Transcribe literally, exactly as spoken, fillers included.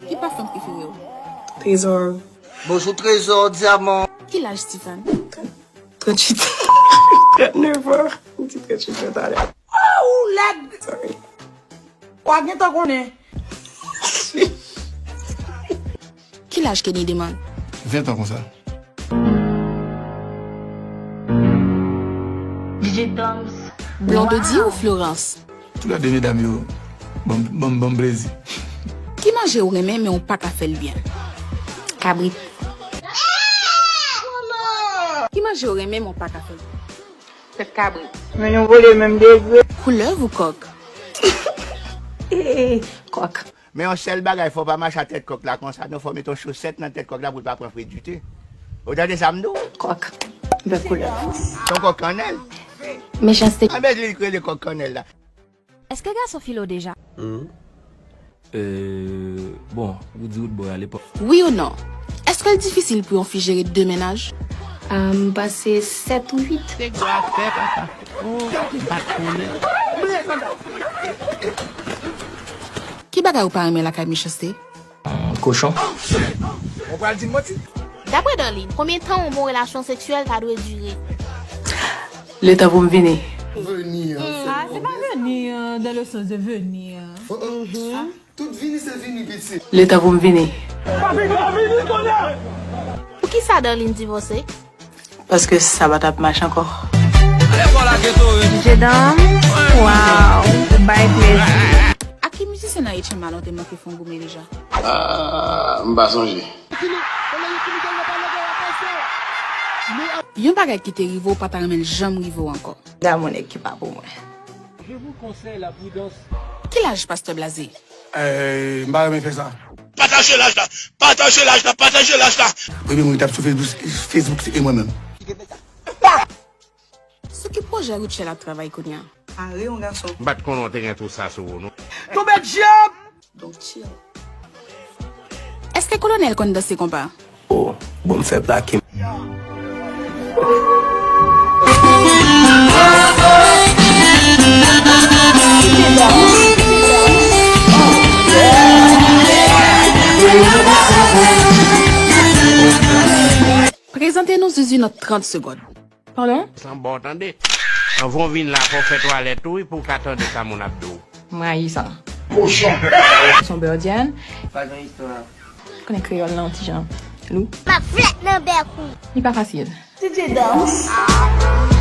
Ki pafen prefere w? Trezò. Bonjou Trezò, Dyaman. Ki laj Stephen? Tranntuit. Trannèf an. M di tranntuit an talè. Ou lèd. Sorry. Wa gentan konnen. Ki laj Kenny Deman? Ven tan konsa. DJ Dams. Blondedy ou Florence? Toulède medam yo ban m ban m plezi. Ki manje ou renmen men ou pa ka fè l byen? Kabrit. Ki manje ou renmen men ou pa ka fè l byen? Tèt kabrit. Men nou vole menm degre. Koulèv ou kòk? Kòk. Men yon sèl bagay, fò w pa mache a tèt kòk la konsa non, fò w mete yon chosèt nan tèt kòk la pou l pa pran fredite. Ou tande sa m di w? Kòk. Bèl koulèv. Se yon kòk kannèl. Mechanste. Anben li k rele kòk kannèl la. Èske gason file w deja? Euh, bon, ou di ou t bò a lepòk. Wi ou non? Èske l difisil pou yon fi jere de mennaj? M pase sèt ou uit. Se gwa fè papa. Oh, se bat konnen. Ki bagay ou pa renmen lakay Mechanste? Kochon. Ou pral di m manti? Daprè Darline, konbyen tan yon bon relasyon seksyèl ta dwe dire? Letan pou m vini. Vini an. Ah, c'est pas venir euh, dans le sens de venir. Tout vini se vini piti. Letan pou m vini. Poukisa Darline divòse? Paske sa pa t ap mache ankò. Jedanm, waw, ou bay plezi. Ak ki mizisyen nan H M A nou te manke fè yon goumen deja? Ah, m pa sonje. Yon bagay ki te rive w pa ta renmen l janm rive w ankò? Damou nèg ki pa pou mwen. Ki laj pastè Blaze? Euh, m pa renmen fè sa. Pataje laj la! Pataje laj la! Pataje laj la! Premye moun ki t ap sou Facebook, Facebook se mwen menm. Sou ki pwojè Rutshelle ap travay kounye a? Mare yon gason. M pa t konnen w te gen tou sa sou ou non. Tonbe dyab! Donk chill. Èske Kolonèl konn danse konpa? Oh, bon m fè plake. Prezante nou Zuzu nan trant segonn. Pardon? San bon tande. Anvan w vin la fò w fè twalèt ou wi pou w ka tande sa moun ap di w. M rayi sa. Kochon. Son bèdyen. Pa gen istwa. Konnen kreyòl nan yon ti jan lou. M ap flèt nan bèk ou. Li pa fasil. DJ Dams.